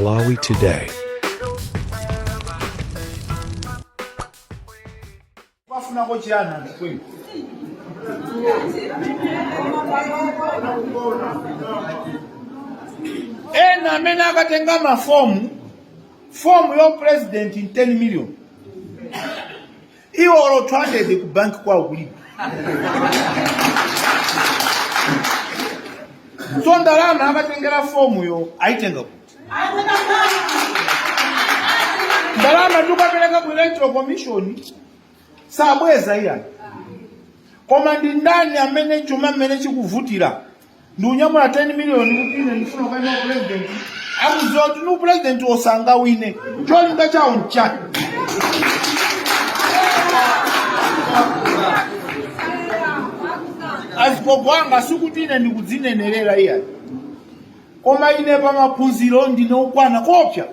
Malawi Today. Wafunako chiyani anthu kwenu? Ena amene akatenga mafomu, fomu yo president in 10 million, iwo olo 200 ku banki kwawo kulibe. So ndalama akatengera fomu yo ayitenga kuti? Ndalama tikukapereka ku Electoral Commission sabweza iyayi. Koma ndi ndani amene chuma mmene chikuvutira ndi unyamula 10 million kuti ine ndifuna kukaima president, akudziwa kuti nu president osangawine, cholinga chawo nchani? Azigogo anga, sikuti ine ndikudzinenerera iyayi, koma ine pa maphunziro ndine okwana kopsa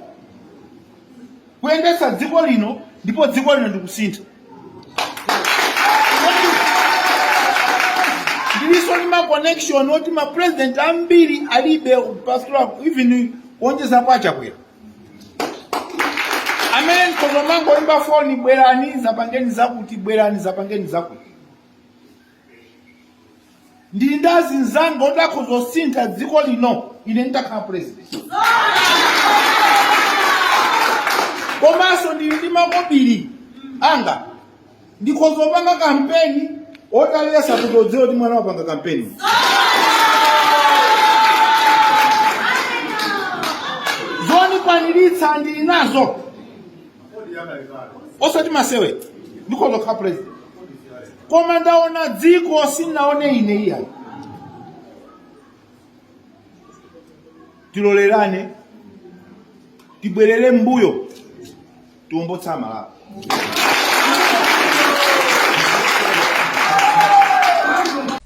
kuyendetsa dziko lino, ndipo dziko lino ndikusintha. Ndilinso ndi ma connection oti ma president ambiri alibe, pastor, even kuonjezapo aChakwera amene nkhozo mangoimba foni, "Bwerani zapangeni zakuti, bwerani zapangeni zakuti." Ndili ndi azinzanga oti akhoza kusintha dziko lino ine nditakhala president. Komanso ndili ndi makobiri anga, ndikhoza kupanga kampeni otalesa kuti odziwa kuti mwana wapanga kampeni. Zonikwaniritsa ndili nazo, osati masewera. Ndikhoza kukhala president, koma ndaona dziko sinaone ine iyayi. Tilolerane, tibwerere mbuyo, tiwombotsa Malawi.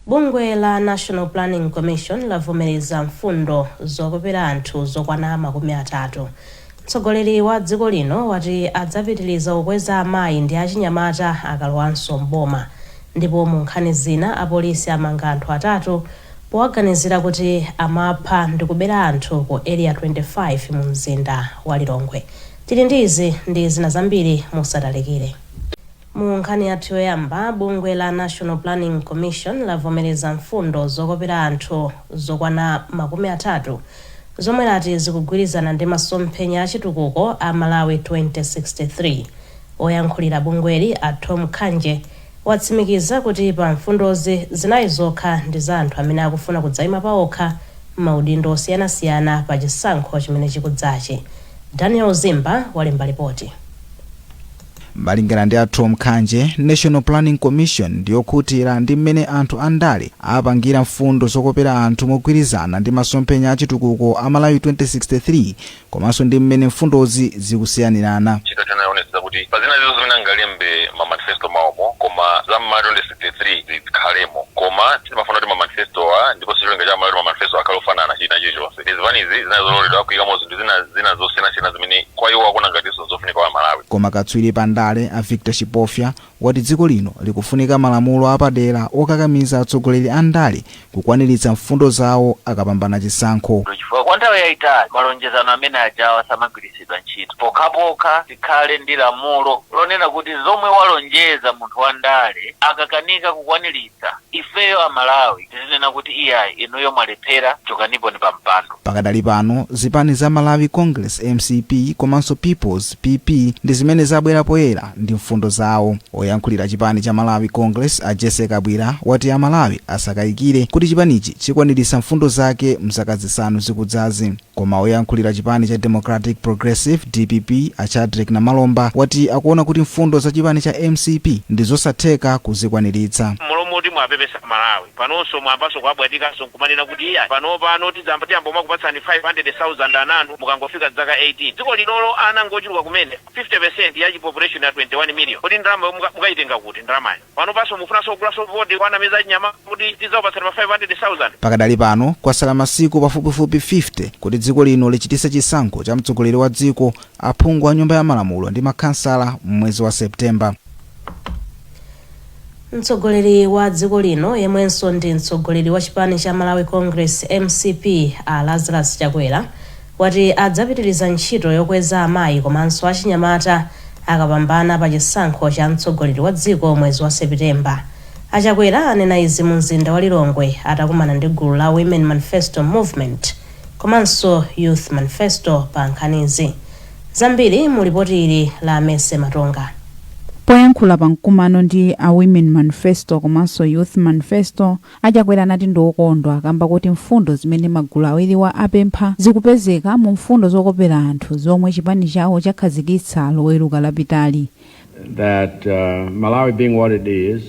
Bungwe la National Planning Commission lavomereza mfundo zokopera anthu zokwana 30. Mtsogoleri wa dziko lino wati adzapitiliza kukweza amayi ndi achinyamata akalowanso m'boma. Ndipo mu nkhani zina, apolisi amanga anthu atatu powaganizira kuti amapha ndi kubera anthu ku Area 25 mu mzinda wa Lilongwe. Tili ndi izi ndi zina zambiri, musatalikire. Mu nkhani yathu yoyamba, bungwe la National Planning Commission lavomereza mfundo zokopera anthu zokwana 30 zomwe lati zikugwirizana ndi masomphenya achitukuko a Malawi 2063. Oyankhulira bungweli a Thom Khanje watsimikiza kuti pa mfundozi, zinayi zokha ndi za anthu amene akufuna kudzayima paokha m'maudindo osiyanasiyana pa chisankho chimene chikudzachi. Daniel Zimba walemba ripoti. Malingana ndi a Thom Khanje, National Planning Commission ndiyokhutira ndi mmene anthu andale apangira mfundo zokopera anthu mogwirizana ndi masomphenya achitukuko a Malawi 2063 komanso ndi mmene mfundozi zikusiyanirana. Ntchito tinaonetsetsa kuti pa zina zizonse zimene angalembe ma manifesto mawomo, koma za Malawi 2063 zikhalemo. Koma timafuna kuti ma manifesto a ndiponso cholinga cha Malawi, ma manifesto akhale ofanana china chilichonse. Zipanizi zinali zololedwa kuyikamo zinthu zina zina zosiyanasiyana zimene kwa iwo akuona ngatinso zofunika kwa Malawi. Koma katswiri pa ndale a Victor Chipofya wati dziko lino likufunika malamulo apadera okakamiza atsogoleri a ndale kukwaniritsa mfundo zawo akapambana chisankho. Chifukwa kwa nthawi yayitali malonjezano amene ajawa samagwiritsidwa ntchito. Pokhapokha tikhale ndi lamulo lonena kuti zomwe walonjeza munthu wa ndale akakanika kukwaniritsa, ifeyo Amalawi tizinena kuti, "Iyayi, inuyo mwalephera, chokanipo ni pampando." Pakadali pano, zipani za Malawi Congress, MCP, komanso Peoples, PP, ndi zimene zabwera poyera ndi mfundo zawo. Oyankhulira chipani cha Malawi Congress a Jesse Kabwira wati Amalawi asakayikire kuti chipanichi chikwaniritsa mfundo zake mzaka 5 zikudzazi. Koma oyankhulira chipani cha Democratic Progressive, DPP, a Shadric Namalomba wati akuona kuti mfundo za chipani cha MCP ndi zosatheka kuzikwaniritsa. M'malo moti mwapepesa Malawi, panonso mwambanso kuabwatikanso nkumanena kuti iya, pano tidzamba tiyamba kumakupatsani 500,000 ananu mukangofika zaka 18. Dziko linolo ana ngochuluka kumene, 50% ya population ya 21 million. Kodi ndalama mukayitenga kuti ndalamayo? Pano panso mufunanso kugulanso voti kwa anamiza achinyamata kuti tidzakupatsani pa 500,000. Pakadali pano kwasala masiku pafupifupi 50 kuti dziko lino lichitise chisankho cha mtsogoleri wa dziko, aphungu a Nyumba ya Malamulo ndi makhansala m'mwezi wa Septemba. Mtsogoleri wa dziko lino yemwenso ndi mtsogoleri wa chipani cha Malawi Congress, MCP, a Lazarus Chakwera, Wati adzapitiriza ntchito yokweza amayi komanso achinyamata akapambana pa chisankho cha mtsogoleri wa dziko mwezi wa Sepitemba. Achakwera anena izi mu mzinda wa Lilongwe atakumana ndi gulu la Women Manifesto Movement komanso Youth Manifesto pa nkhanizi. Zambiri mu lipoti ili la Mese Matonga. Poyankhula pa mkumano ndi a Women Manifesto komanso Youth Manifesto, Achakwera anati ndi okondwa kamba kuti mfundo zimene magulu awiriwa apempha zikupezeka mu mfundo zokopera anthu zomwe chipani chawo chakhazikitsa Loweruka lapitali. That Malawi being what it is,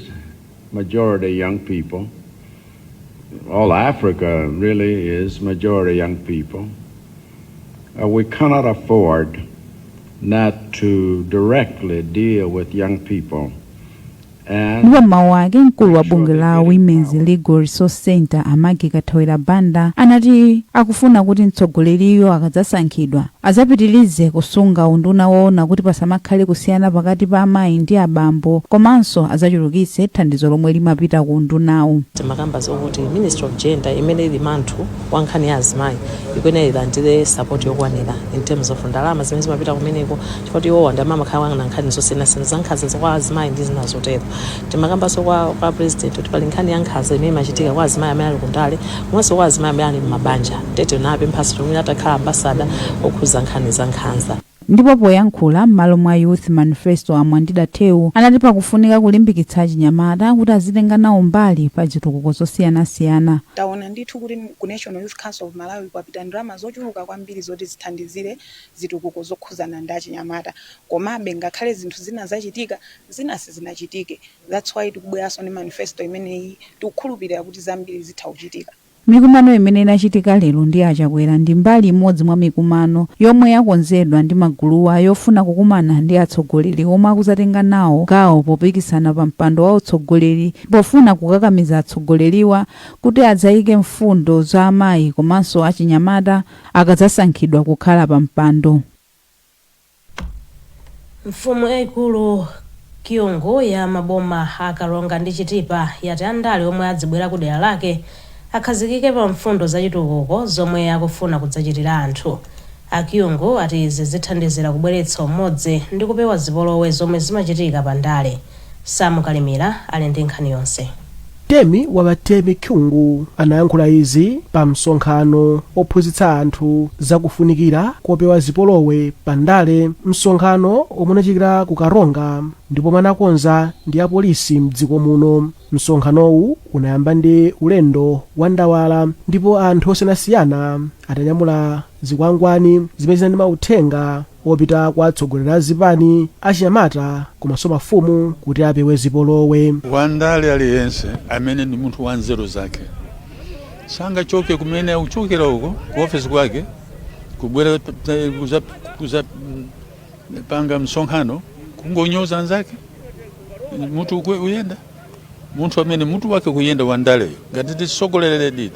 majority young people, all Africa really is majority young people, we cannot afford not to directly deal with young people. And Ndipo m'mawu ake, mkulu wa bungwe la Women's Legal Resource Center, a Maggie Kathawira Banda, anati akufuna kuti mtsogoleriyo akadzasankhidwa adzapitirize kusunga unduna woona kuti pasamakhale kusiyana pakati pa amayi ndi abambo, komanso adzachulukitse thandizo lomwe limapita ku undunawu. Timakamba zokuti Ministry of Gender imene ili manthu wa nkhani ya azimayi ikuyenera ilandire support yokwanira in terms of ndalama zimene zimapita kumeneko, chifukwa iwowa ndi amakhala na nkhani zosiyanasiyana za nkhanza kwa azimayi ndi zina zotero. Timakambanso kwa president kuti pali nkhani ya nkhanza imene imachitika kwa azimayi amene ali kundale komanso kwa azimayi amene ali m'mabanja. Tete napemphaso tomwe atakhala ambassador okhuza nkhani za nkhanza. Ndipo poyankhula m'malo mwa Youth Manifesto, Amwandida Theu anati pakufunika kulimbikitsa achinyamata kuti azitenga nawo mbali pa zitukuko zosiyanasiyana. Taona ndithu kuti ku National Youth Council of Malawi kwapita ndalama zochuluka kwambiri zoti zithandizire zitukuko zokhuzana ndi achinyamata, komabe ngakhale zinthu zina zachitika, zina sizinachitike. That's why tikubweranso ndi manifesto imeneyi. Tikukhulupirira kuti zambiri zitha kuchitika. Mikumano imene inachitika lero ndi Achakwera ndi mbali imodzi mwa mikumano yomwe yakonzedwa ndi maguluwa yofuna kukumana ndi atsogoleri omwe akuzatenga nawo gawo popikisana pa mpando wa utsogoleri, pofuna kukakamiza atsogoleriwa kuti adzayike mfundo za amayi komanso achinyamata akadzasankhidwa kukhala pa mpando. Mfumu yayikulu Kyungu ya maboma a Karonga ndi Chitipa yati andale omwe adzibwera ku dera lake akhazikike pa mfundo zachitukuko zomwe akufuna kudzachitira anthu. Akyungu ati izi zithandizira kubweretsa umodzi ndi kupewa zipolowe zomwe zimachitika pa ndale. Samukalimira ali ndi nkhani yonse. Temi wa Batemi Kyungu anayankhula izi pa msonkhano ophunzitsa anthu zakufunikira kopewa zipolowe pa ndale, msonkhano omwe unachitikira ku Karonga ndipo anakonza ndi apolisi mdziko muno. Msonkhanowu unayamba ndi ulendo wa ndawala ndipo anthu osiyanasiyana atanyamula zikwangwani zimene zinali ndi mauthenga opita kwa atsogoleri a zipani, achinyamata komanso mafumu kuti apewe zipolowe. Wandale aliyense amene ndi munthu wa nzeru zake sangachoke kumene akuchokera uko ku ofesi kwake kubwera kuza panga msonkhano kungonyoza anzake. Mutu uyenda munthu amene mutu wake kuyenda wandaleyo, ngati tisogolere didi,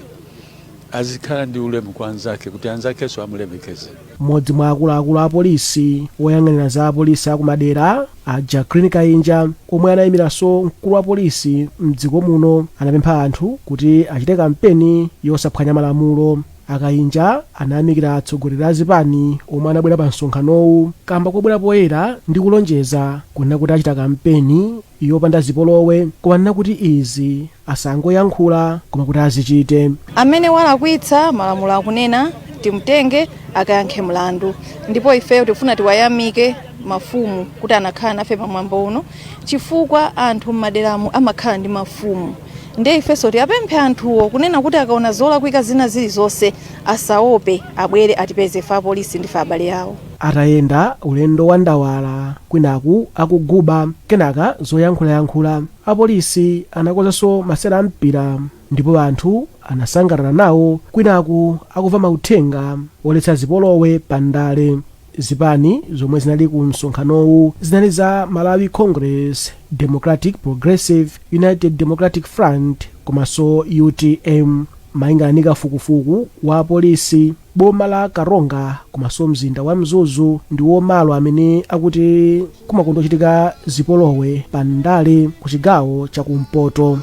azikhala ndi ulemu kwa anzake kuti anzakenso amulemekeze. Mmodzi mwa akuluakulu a polisi woyang'anira za apolisi akumadera, a Jacqueline Kainja, omwe anayimiranso mkulu wa polisi mdziko muno, anapempha anthu kuti achite kampeni yosaphwanya malamulo. Akainja anayamikira atsogoleri a zipani omwe anabwera pa msonkhanowu kamba kobwera poyera ndi kulonjeza kunena kuti achita kampeni yopanda zipolowe, koma nena kuti izi asangoyankhula koma kuti azichite. Amene walakwitsa, malamulo akunena timutenge akayankhe mlandu, ndipo ifeyo tifuna tiwayamike mafumu kuti anakhala nafe pamwambo uno, chifukwa anthu m'maderamo amakhala ndi mafumu. Ndiye ifenso tiyapemphe anthuwo kunena kuti akaona zolakwika zina zilizonse asaope, abwere atipeze ife apolisi, ndife abale awo. Atayenda ulendo wa ndawala kwinaku akuguba, kenaka zoyankhulayankhula, apolisi anakonzanso masewera a mpira ndipo anthu anasangalala nawo kwinaku akumva mauthenga oletsa zipolowe pa ndale. Zipani zomwe zinali ku msonkhanowu zinali za Malawi Congress, Democratic Progressive, United Democratic Front komanso UTM. Malingana ndi kafukufuku wa polisi, boma la Karonga komanso mzinda wa Mzuzu ndiwo malo amene akuti kumakondochitika zipolowe pa ndale ku chigawo chakumpoto.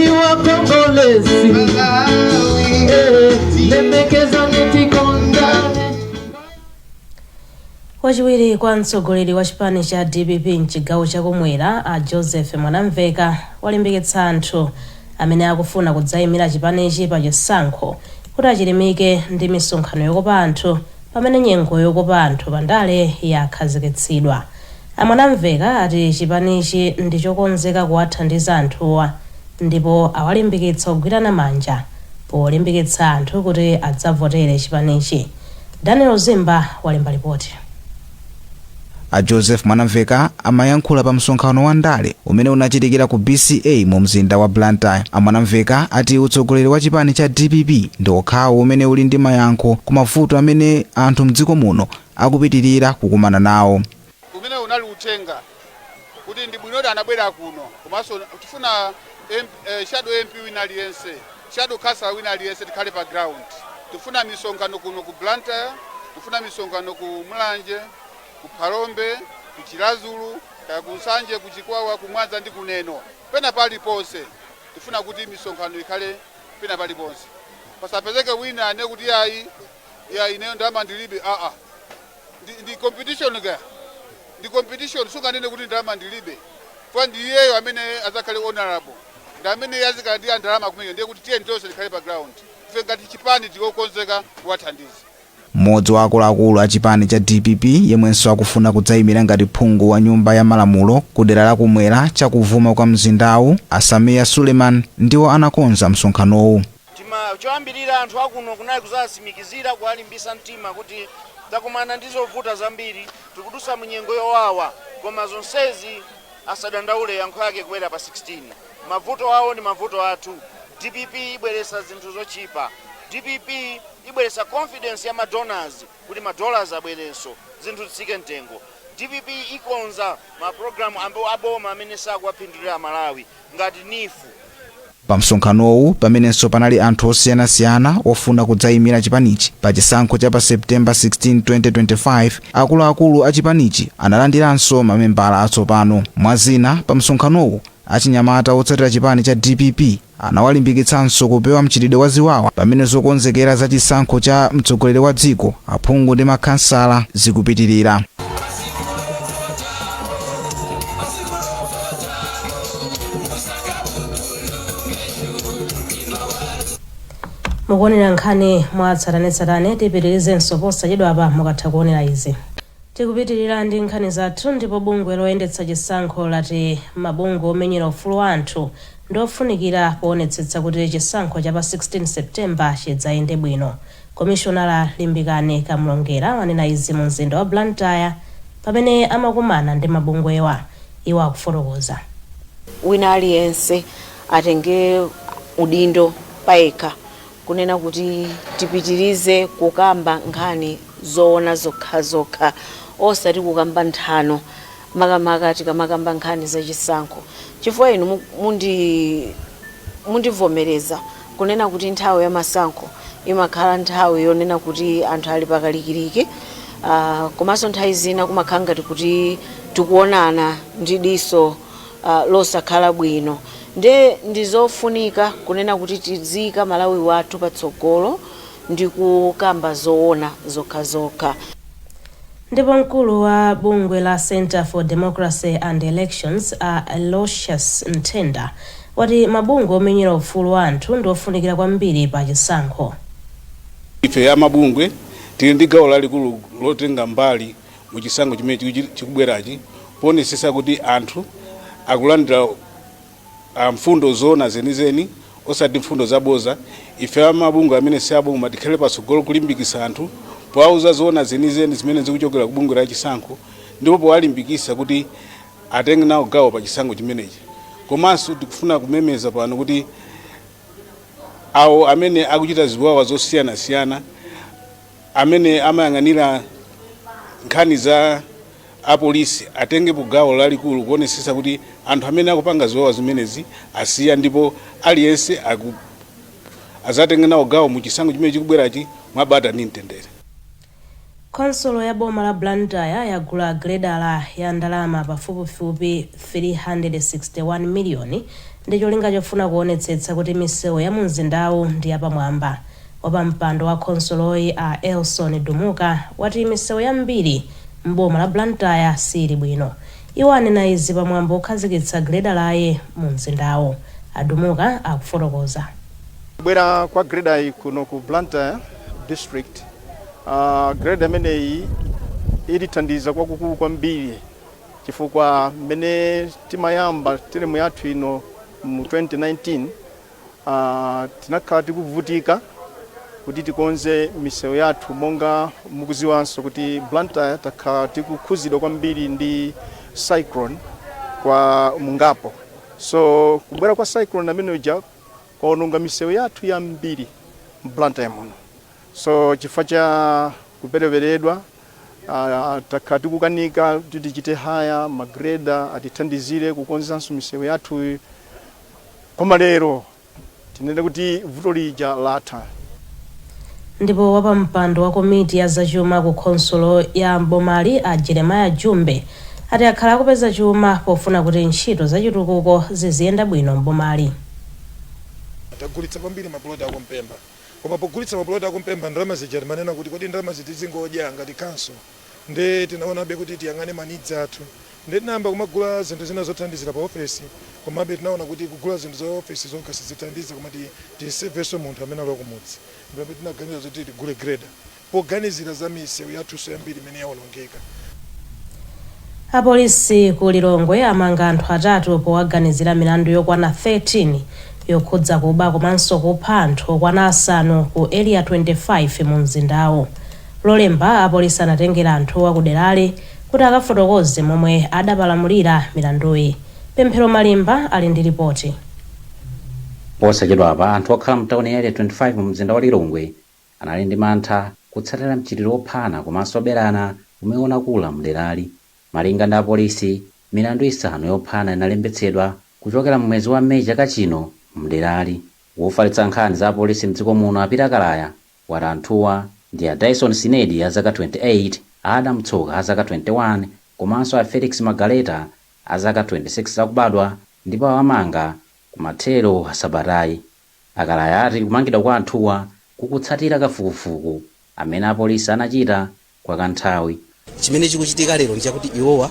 Iwa Kongolesi, lemekezane, tikondane. Wachiwiri kwa mtsogoleri wa chipani cha DPP mchigawo chakumwera, a Joseph Mwanamveka, walimbikitsa anthu amene akufuna kudzayimira chipanichi pa chisankho kuti achilimike ndi misonkhano yokopa anthu, pamene nyengo yokopa anthu pandale yakhazikitsidwa. A Mwanamveka ati chipanichi ndi chokonzeka kuwathandiza anthuwa, ndipo awalimbikitsa kugwirana manja polimbikitsa anthu kuti adzavotere chipanichi. Daniel Zimba walemba ripoti. A Joseph Mwanamveka amayankhula pa msonkhano wa ndale umene unachitikira ku BCA mu mzinda wa Blantyre. A Mwanamveka ati utsogoleri wa chipani cha DPP ndi okhawo umene uli ndi mayankho ku mavuto amene anthu mdziko muno akupitirira kukumana nawo. Umene unali uthenga kuti ndi bwinoti anabwera kuno, komanso tifuna shadow MP wina aliyense, shadow councillor wina aliyense, tikhale pa ground. Tifuna misonkhano kuno ku Blantyre, tifuna misonkhano ku Mulanje, ku Phalombe, ku Chiradzulu, kaya ku Nsanje, ku Chikwawa, ku Mwanza ndi kuneno pena paliponse. Tifuna kuti misonkhano ikhale pena paliponse, pasapezeke wina ane kuti yayi ya ineyo ndalama ndilibe. Aa, ndi competition ka, ndi competition. Sunganene kuti ndalama ndilibe kwa ndi iyeyo amene azakhale honorable, ndi amene yazikhala ndi ndalama kumene. Ndiye kuti tiye tonse tikhale pa ground. Ife ngati chipani tikokonzeka kuwathandiza. Mmodzi wa akuluakulu a chipani cha DPP yemwenso akufuna kudzayimira ngati phungu wa nyumba ya malamulo ku dera la kumwera chakuvuma kwa mzindawu, a Sameer Suleman, ndiwo anakonza msonkhanowu. Tima choyambirira anthu akuno kunali kuzatsimikizira, kuwalimbisa mtima kuti takumana ndi zovuta zambiri, tikudusa munyengo yowawa, koma zonsezi asadandaule, yankho yake kubwera pa 16. Mavuto awo ndi mavuto athu. DPP ibweresa zinthu zochipa, DPP ibweresa confidence ya madonors kuti madollars abwerenso, zinthu zitsike mtengo. DPP ikonza mapulogalamu aboma amene sakuwaphindulira Malawi ngati NEEF. Pa msonkhanowu, pamenenso panali anthu osiyanasiyana ofuna kudzayimira chipanichi pa chisankho cha pa Septemba 16, 2025, akuluakulu a chipanichi analandiranso mamembala atsopano. Mwazina, pa msonkhanowu achinyamata otsatira chipani cha DPP anawalimbikitsanso kupewa mchitidwe wa ziwawa pamene zokonzekera za chisankho cha mtsogoleri wa dziko, aphungu ndi makhansala zikupitirira. Mukuonera nkhani mwa tsatanetsatane. Tipitirizenso posachedwapa mukatha kuonera izi. Tikupitirira ndi nkhani zathu, ndipo bungwe loyendetsa chisankho lati mabungwe omenyera ufulu wa anthu ndiofunikira poonetsetsa kuti chisankho cha pa 16 Septemba chidzayende bwino. Komishonala Limbikani Kamlongera wanena izi mu mzinda wa Blantyre pamene amakumana ndi mabungwewa. Iwo akufotokoza. Wina aliyense atenge udindo payekha kunena kuti tipitirize kukamba nkhani zoona zokhazokha, osati kukamba nthano, makamaka tikamakamba nkhani zachisankho, chifukwa inu mundivomereza kunena kuti nthawi ya masankho imakhala nthawi yonena kuti anthu ali pakalikiliki, komanso nthawi zina kumakhala ngati kuti tikuonana ndi diso losakhala bwino. Nde ndizofunika kunena kuti tiziyika Malawi wathu patsogolo ndi kukamba zoona zokhazokha. Ndipo mkulu wa bungwe la Center for Democracy and Elections, a Aloysius Nthenda, wati mabungwe omenyera ufulu wa anthu ndi ofunikira kwambiri pa chisankho. Ife amabungwe tili ndi gawo lalikulu lotenga mbali mu chisankho chimene chikubwerachi, poonetsetsa kuti anthu akulandira mfundo zoona zenizeni, osati mfundo zaboza. Ife amabungwe amene si aboma tikhale patsogolo kulimbikitsa anthu powauza zoona zenizeni zimene zikuchokera ku bungwe la chisankho, ndipo powalimbikitsa kuti atenge nawo gawo pa chisankho chimenechi. Komanso tikufuna kumemeza pano kuti awo amene akuchita ziwawa zosiyanasiyana, amene amayang'anira nkhani za apolisi, atengepo gawo lalikulu kuonetsetsa kuti anthu amene akupanga ziwawa zimenezi asiya, ndipo aliyense azatenge nawo gawo mu chisankho chimene chikubwerachi mwabata ndi mtendere. Khonsolo ya boma la Blantyre yagula gredala ya ndalama pafupifupi 361 miliyoni ndi cholinga chofuna kuonetsetsa kuti misewu ya mu mzindawu ndi yapamwamba. Wapampando wa khonsoloyi, a Elson Dumuka, wati misewu yambiri Mboma la Blantyre sili bwino. Iwo anena izi pamwambo okhazikitsa gredalayi mu mzindawo. Adumuka akufotokoza. Kubwera kwa greda kuno ku Blantyre District, greda imeneyi ilithandiza kwakukulu kwambiri, chifukwa mmene timayamba teremu yathu ino mu 2019, tinakhala tikuvutika kuti tikonze misewu yathu. Monga mukuziwanso kuti Blantyre takhala tikukhuzidwa kwambiri ndi cyclone kwa mungapo. So kubwera kwa cyclone amene uja kwaononga misewu yathu yambiri m'Blantyre muno. So chifukwa cha kupereperedwa, takhala tikukanika kuti tichite hire magreda atithandizire kukonzanso misewu yathu, koma lero tinene kuti vuto lija latha. Ndipo wapampando wa komiti ya zachuma ku khonsolo ya mbomali, a Jeremiah Jumbe, ati akhala akupeza chuma pofuna kuti ntchito zachitukuko ziziyenda bwino mbomali. Tagulitsa kwambiri mapuloti akumpemba, koma pogulitsa mapuloti akumpemba, ndalama zija timanena kuti kodi ndalama zitizingodya ngati council? Nde tinaonabe kuti tiyang'ane ma needs athu, nde tinayamba kumagula zinthu zina zothandizira pa ofesi. Komabe tinaona kuti kugula zinthu za ofesi zokha sizithandiza, koma tisevenso munthu amene ali kumudzi. Ndipo tinaganiza zoti tigule greda poganizira za misewu yathunso yambiri imene yawonongeka. Apolisi ku Lilongwe amanga anthu atatu powaganizira milandu yokwana 13 yokhudza kuba komanso kupha anthu okwana asanu ku Area 25 mu mzindawo. Lolemba apolisi anatengera anthuwa ku derali kuti akafotokoze momwe adapalamulira milanduyi. Pemphero Malimba ali ndi ripoti. Posachedwapa anthu okhala mtawuni ya Area 25 mu mzinda wa Lilongwe anali ndi mantha kutsatira mchitidwe wophana komanso oberana umene unakula mderali. Malinga ndi apolisi, milandu isanu yophana inalembetsedwa kuchokera mu mwezi wa Meyi chaka chino mderali. Wofalitsa nkhani za apolisi mdziko muno, a Peter Kalaya, wati anthuwa ndi a Dyson Sinedi a zaka 28, a Adam Tsoka a zaka 21 komanso a Felix Magaleta a zaka 26 zakubadwa, ndipo awamanga kumathero a sabatayi. Akalaya ati kumangidwa kwa anthuwa kukutsatira kafukufuku amene apolisi anachita kwa kanthawi. Chimene chikuchitika lero ndichakuti iwowa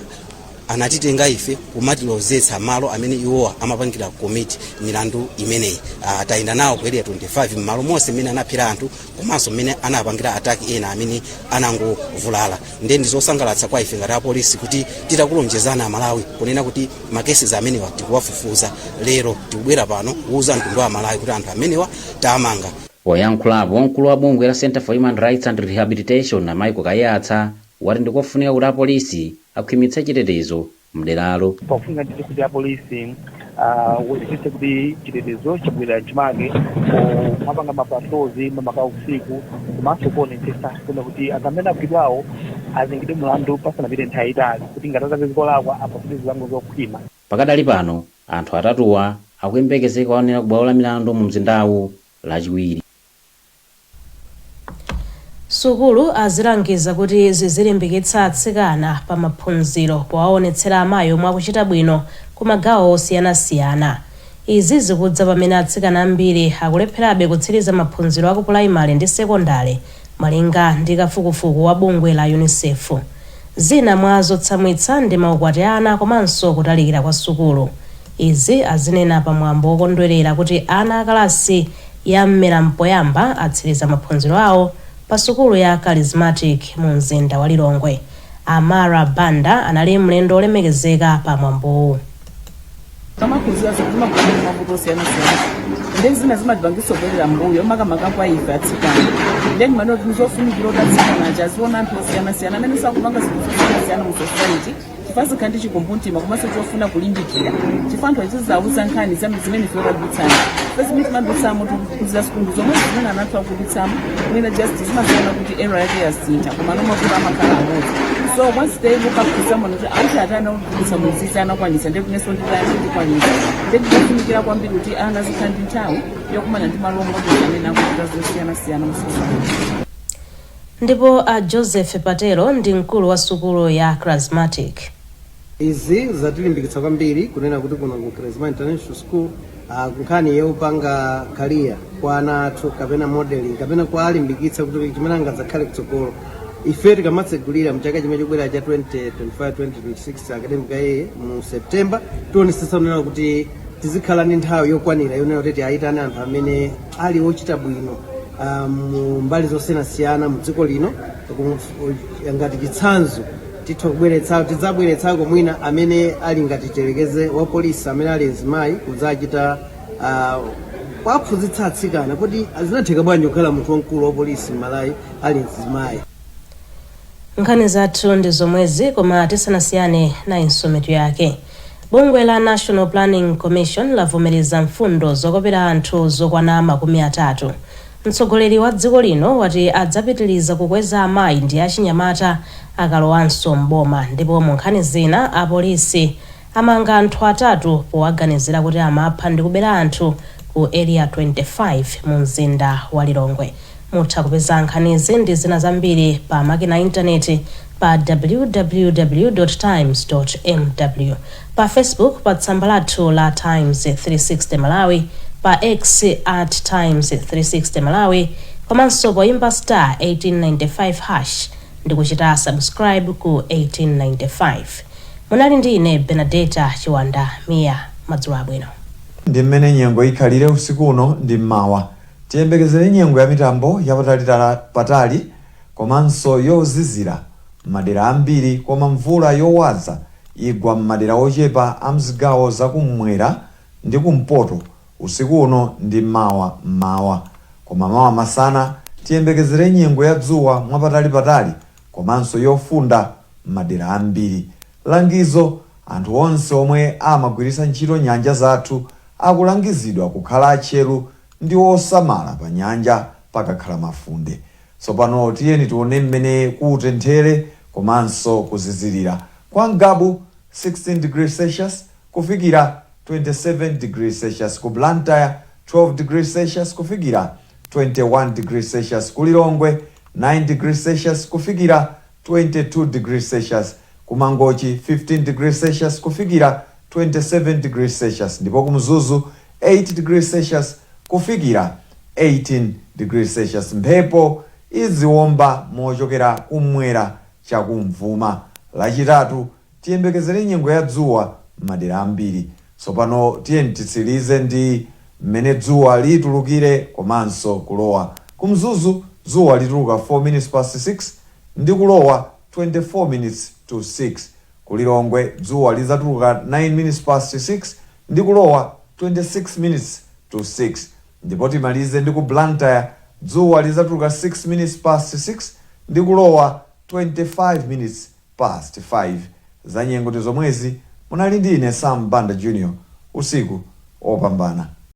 anatitenga ife kumatilozetsa malo amene iwowa amapangira commit milandu imeneyi. Tayenda nawo ku Area 25, m'malo monse mmene anaphera anthu komanso mmene anapangira attack ena amene anangovulala. Ndiye ndizosangalatsa kwa ife ngati apolisi kuti titakulonjezana Amalawi kunena kuti ma cases amenewa tikuwafufuza, lero tikubwera pano kuuza mtundu wa Amalawi kuti anthu amenewa tamanga. Poyankhulapo, mkulu wa bungwe la Center for Human Rights and Rehabilitation, a Michael Kayatsa, wati ndikofunika kuti apolisi akhwimitse chitetezo mderalo. Pakufunika ndithu kuti apolisi aonetsetse kuti chitetezo chabwera mchimake pomapanga ma patrols mamaka usiku, komanso kuonetsetsa kuna kuti anthu amene agwidwawo azengedwe mlandu pasanapite nthawi itali, kuti ngati atapeza kolakwa apatsidwe zilango zokhwima. Pakadali pano anthu atatuwa akuyembekezeka kuonera ku bwalo la milandu mu mzindawu Lachiwiri. Sukulu azilangiza kuti zizilimbikitsa atsikana pa maphunziro powaonetsera amayi omwe akuchita bwino ku magawo osiyanasiyana. Izi zikudza pamene atsikana ambiri akulepherabe kutsiriza maphunziro aku pulaimali ndi sekondale, malinga ndi kafukufuku wa bungwe la UNICEF. Zina mwa zotsamwitsa ndi maukwati ana komanso kutalikira kwa sukulu. Izi azinena pamwambo wokondwerera kuti ana akalasi ya mmera mpoyamba atsiriza maphunziro awo pa sukulu ya Charismatic mu mzinda wa Lilongwe. Amara Banda anali mlendo olemekezeka pa mwambowu. Tamaphunzira zimakumana mavuto osiyanasiyana, ndi zina zimatipangitsa kubwerera mbuyo, makamaka kwa ife atsikana. Then mano zofunikira kuti atsikana aja aziona anthu osiyanasiyana amene sakupanga zinthu zosiyanasiyana mu society, chifukwa zikhala ndi chikumbumtima komanso chofuna kulimbikira, chifukwa anthu azizauza nkhani zimene ife tadutsamo. Chifukwa zimene timadutsamo tikuphunzira sukulu zomwe zimene ana athu akudutsamo, mwina just zimasiyana kuti era yake yasintha, koma nomavuto amakhala amodzi. So once they look up to someone kuti auti atani akudutsa muzizi anakwanisa, ndiye kunenso ndikwanisa. Ndiye ndikufunikira kwambiri kuti ana azikhala ndi nthawi yokumana ndi ma role models amene akuchita zosiyanasiyana mu society. Ndipo a Joseph Patelo ndi mkulu wa sukulu ya Charismatic. Izi zatilimbikitsa kwambiri kunena kuti kuno ku Charismatic International School, nkhani yopanga career kwa ana athu kapena modeling kapena kuwalimbikitsa kuti chimene angadzakhale kutsogolo. Ife tikamatsegulira mchaka chimene chikubwera cha 2025 2026 academic year mu September, tionetsetsa kunena kuti tizikhala ndi nthawi yokwanira yonena kuti tiyayitane anthu amene ali ochita bwino mu mbali zosiyanasiyana mu dziko lino. Ngati chitsanzo, titha kubweretsa, tidzabweretsako mwina amene ali ngati telekeze wa polisi amene ali mzimayi kudzachita kuwaphunzitsa atsikana kuti zinatheka bwanji kukhala munthu wamkulu wa polisi m'Malawi ali mzimayi. Nkhani zathu ndi zomwezi, koma tisanasiyane nayinso mitu yake. Bungwe la National Planning Commission lavomereza mfundo zokopera anthu zokwana 30. Mtsogoleri wa dziko lino wati adzapitiriza kukweza amayi ndi achinyamata akalowanso mboma. Ndipo mu nkhani zina, apolisi amanga anthu atatu powaganizira kuti amapha ndi kubera anthu ku Area 25 mu mzinda wa Lilongwe. Mutha kupeza nkhanizi ndi zina zambiri pa makina a intaneti pa www times mw, pa Facebook pa tsamba lathu la Times 360 Malawi, pa X @Times360Malawi, komanso poimba *1895# ndi kuchita subscribe ku 1895. Munali ndi ine, Benadeta Chiwanda Miya. Madzulo abwino. Ndi mmene nyengo ikhalire usiku uno ndi mmawa. Tiyembekezere nyengo ya mitambo yapatali komanso yozizira m'madera ambiri, koma mvula yowaza igwa m'madera ochepa a mzigawo zakummwera ndi kumpoto usiku uno ndi mawa mmawa. Koma mawa masana tiyembekezere nyengo ya dzuwa mwapatalipatali komanso yofunda m'madera ambiri. Langizo: anthu onse omwe amagwiritsa ntchito nyanja zathu akulangizidwa kukhala atcheru ndi osamala pa nyanja pakakhala mafunde. Tsopano tiyeni tione mmene kutenthere komanso kuzizirira. Kwa Ngabu, 16 degrees Celsius kufikira 27 degrees Celsius; ku Blantyre, 12 degrees Celsius kufikira 21 degrees Celsius; ku Lilongwe, 9 degrees Celsius kufikira 22 degrees Celsius; ku Mangochi, 15 degrees Celsius kufikira 27 degrees Celsius; ndipo ku Mzuzu, 8 degrees Celsius kufikira 18 degrees Celsius. Mphepo iziwomba mochokera kumwera chakumvuma. Lachitatu tiyembekezere nyengo ya dzuwa m'madera ambiri. Tsopano tiyeni titsirize ndi mmene dzuwa litulukire komanso kulowa. Ku Mzuzu dzuwa lituluka 4 minutes past 6 ndi kulowa 24 minutes to 6. Ku Lilongwe dzuwa lidzatuluka 9 minutes past 6 ndi kulowa 26 minutes to 6. Ndipo timalize ndi ku Blantyre, dzuwa lidzatuluka 6 minutes past 6 ndi kulowa 25 minutes past 5. Za nyengo ndi zomwezi. Munali ndi ine, Sam Banda Junior. Usiku opambana.